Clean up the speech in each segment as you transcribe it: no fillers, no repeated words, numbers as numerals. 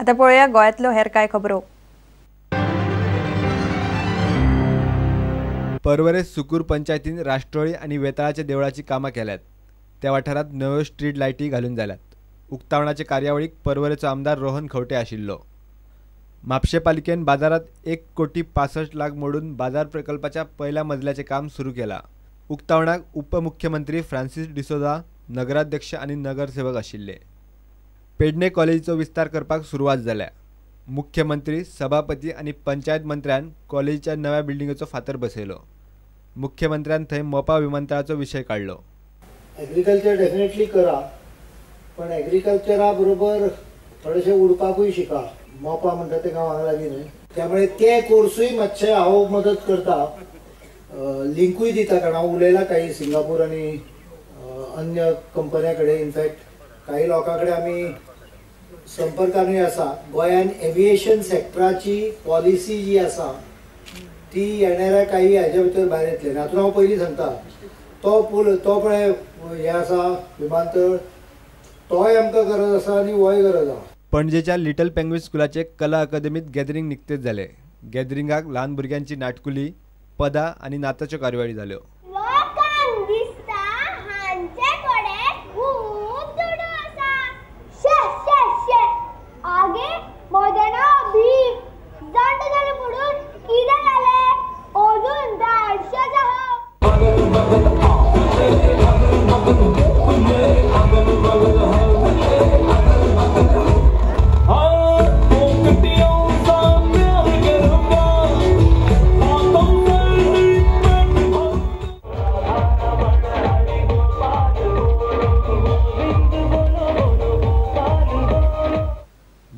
आतां पळोवया गोंयांतल्यो हेर कांय खबरो. पर्वरे सुकूर पंचायतीन राष्ट्रोळी आनी वेताळाच्या देवळाची कामां केल्यात. त्या वाठारांत नव्यो स्ट्रीट लायटी घालून जाल्यात. उक्तावणाचे कार्यावळीक पर्वरेचो आमदार रोहन खंवटे आशिल्लो. म्हापशें पालिकेन बाजारांत 1,65,00,000 मोडून बाजार प्रकल्पाच्या पयल्या मजल्याचें काम सुरू केलां. उक्तावणाक उपमुख्यमंत्री फ्रांसीस डिसोझा, नगराध्यक्ष आनी नगरसेवक आशिल्ले. पेडणे कॉलेजीचो विस्तार करपाक सुरवात जाल्या. मुख्यमंत्री, सभापती आनी पंचायत मंत्र्यान कॉलेजीच्या नव्या बिल्डिंगेचो फातर बसयलो. मुख्यमंत्र्यान थंय मोपा विमानतळाचो विशय काडलो. एग्रीकल्चर डेफिनेटली करा, पण एग्रीकल्चरा बरोबर थोडेशें उडपाकूय शिका. मोपा म्हणटा तें गांव हांगा लागीं न्हय, त्यामुळे ते कोर्सूय मातशे हांव मदत करता, लिंकूय दिता, कारण हांव उलयलां काही सिंगापूर आनी अन्य कंपन्यां कडेन. इनफॅक्ट काही लोकां कडेन आमी संपर्कानूय आसा. गोंयान एविएशन सेक्टराची पॉलिसी जी आसा ती येणाऱ्या काही हाज्या भितर भायर येतली. आनी हातूंत हांव पयलीं सांगता, तो पूल तो पळय हें आसा विमानतळ, तोय आमकां गरज आसा आनी होय गरज आसा. पणजेच्या लिटल पेंग्विन स्कुलाचे कला अकादमीत गॅदरींग निकतेच जालें. गॅदरिंगाक ल्हान भुरग्यांची नाटकुली, पदां आनी नाचाच्यो कार्यावळी जाल्यो.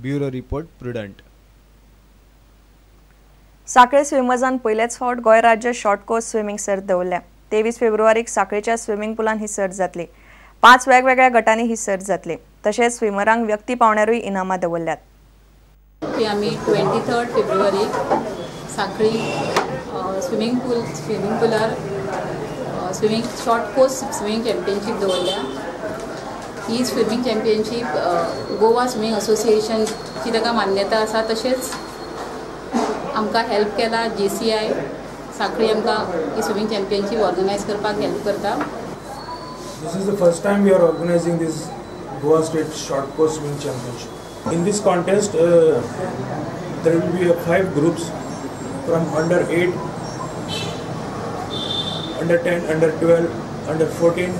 Bureau report, Prudent. सांखळे स्विमर्सान पयलेच फावट गोंय राज्य शॉर्ट कोर्स स्विमींग सर्त दवरल्या. 23 फेब्रुवारीक सांखळेच्या स्विमींग पुलान ही सर्त जातली. 5 वेगवेगळ्या गटांनी ही सर्त जातली. तशेंच स्विमरांक व्यक्ती पावंड्यारूय इनामां दवरल्यात. आमी 23 फेब्रुवारीक सांखळी स्विमींग पुलार swimming short course swimming championship दवरल्या. ही स्विमींग चॅम्पियनशीप गोवा स्विमींग असोसिएशनची ताका मान्यता आसा. तशेंच आमकां हेल्प केला JCI सांखळी, आमकां ही स्विमींग चॅम्पियनशीप ऑर्गनायज करपाक हेल्प करता. This is the first time we are organizing this Goa State Short Course Swimming Championship. In this contest, there will be 5 groups from under 8, under 10, under 12, under 14,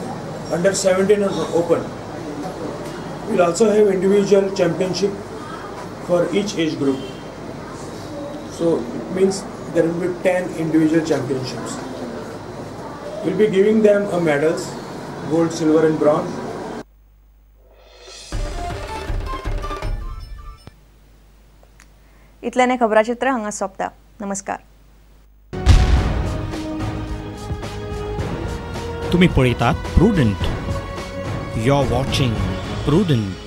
under 17 and open. We will also have individual championship for each age group. So it means there will be 10 individual championships. We will be giving them a medals, gold, silver and bronze. इतल्याने खबराचित्र हांगा सोंपता. नमस्कार. तुम्ही पळयतात Prudent. You are watching Prudent.